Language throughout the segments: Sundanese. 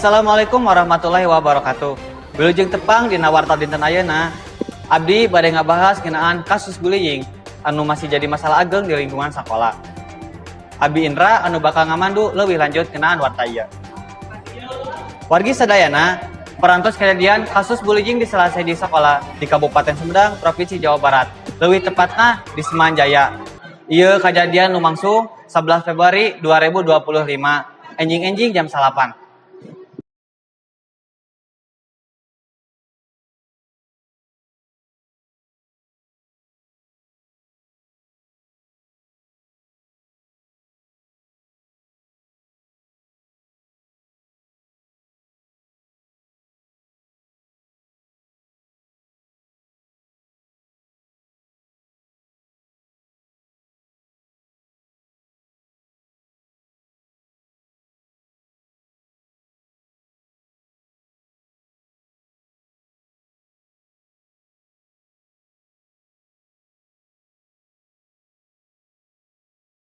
Assalamualaikum warahmatullahi wabarakatuh. Wilujeng tepang dina warta dinten ayeuna. Abdi bade ngabahas ngeunaan kasus bullying anu masih jadi masalah ageng di lingkungan sakola. Abi Indra anu bakal ngamandu leuwih lanjut ngeunaan warta ieu. Wargi sadayana, parantos kejadian kasus bullying di salah sahiji sekolah di Kabupaten Sumedang, Provinsi Jawa Barat. Leuwih tepatna di SMAN Jaya. Ieu kejadian lumangsung 11 Februari 2025, enjing-enjing jam 9.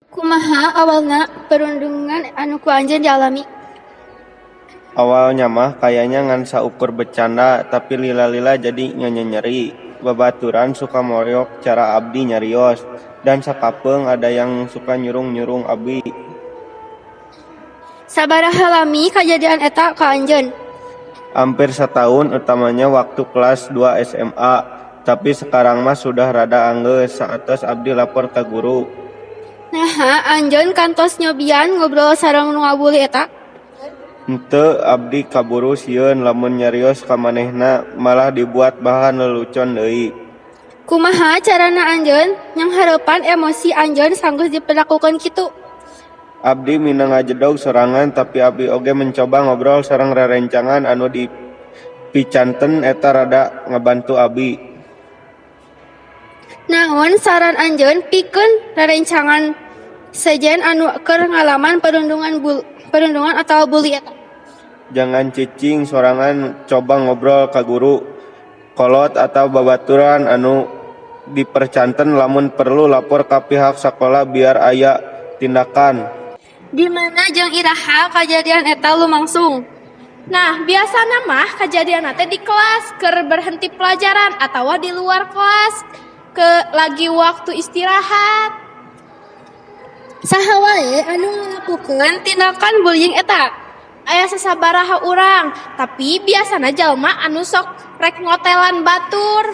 Kumaha awalna perundungan anu ku anjeun dialami? Awalnya mah kayaknya ngan saukur becanda, tapi lila-lila jadi nyanyenyeri. Babaturan suka moyok cara abdi nyarios, dan sakapeung ada yang suka nyurung-nyurung abdi. Sabaraha lami kajadian eta ka anjeun? Hampir satahun, utamanya waktu kelas 2 SMA. Tapi sekarang mah sudah rada anggeus, saatos abdi lapor ka guru. Naha anjeun kantos nyobian ngobrol sareng nu ngabully eta? Henteu, abdi kaburu sieun lamun nyarios ka manehna malah dibuat bahan lelucon deui. Kumaha carana anjeun nyanghareupan emosi anjeun sanggeus diperlakukeun kitu? Abdi mineng ngajedog sorangan, tapi abdi oge mencoba ngobrol sareng rerencangan anu dipicanten, eta rada ngabantu abdi. Naon saran anjeun pikeun rerencangan sejen anu keur ngalaman perundungan atawa bully eta? Jangan cicing sorangan, coba ngobrol ka guru, kolot atau babaturan anu dipercanten, lamun perlu lapor ka pihak sakola biar aya tindakan. Di mana jeung iraha kajadian eta lumangsung? Nah, biasana mah kejadian teh di kelas keur berhenti pelajaran atau di luar kelas ke lagi waktu istirahat. Saha wae anu ngalakukeun tindakan bullying eta? Aya sasabaraha urang, tapi biasana jalma anu sok rek ngotelan batur.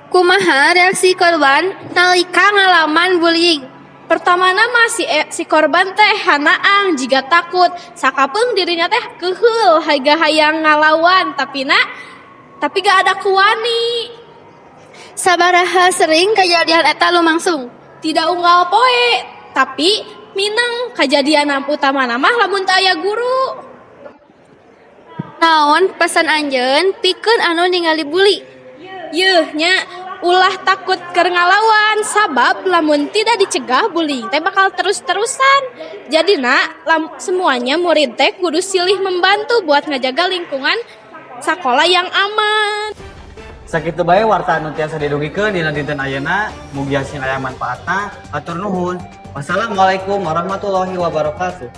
Kumaha reaksi korban nalika ngalaman bullying? Pertamana mah si korban teh hanaang jiga takut, sakapeung dirinya teh keheul hayang hayang ngalawan, tapi gak ada kuani. Sabaraha sering kejadian eta lumangsung? Tidak unggal poe, tapi mineng kejadian utama mah lamun teu aya guru. Naon pesan anjeun pikeun anu ningali bully? Yeuh nya, ulah takut keur ngalawan, sabab lamun tidak dicegah bullying teh bakal terus-terusan. Jadi nak semuanya murid teh kudu silih membantu buat ngajaga lingkungan sekolah yang aman. Sakitu bae warta anu tiasa didugikeun dina dinten ayeuna, mugi sing aya manfaatna. Hatur nuhun. Wassalamualaikum warahmatullahi wabarakatuh.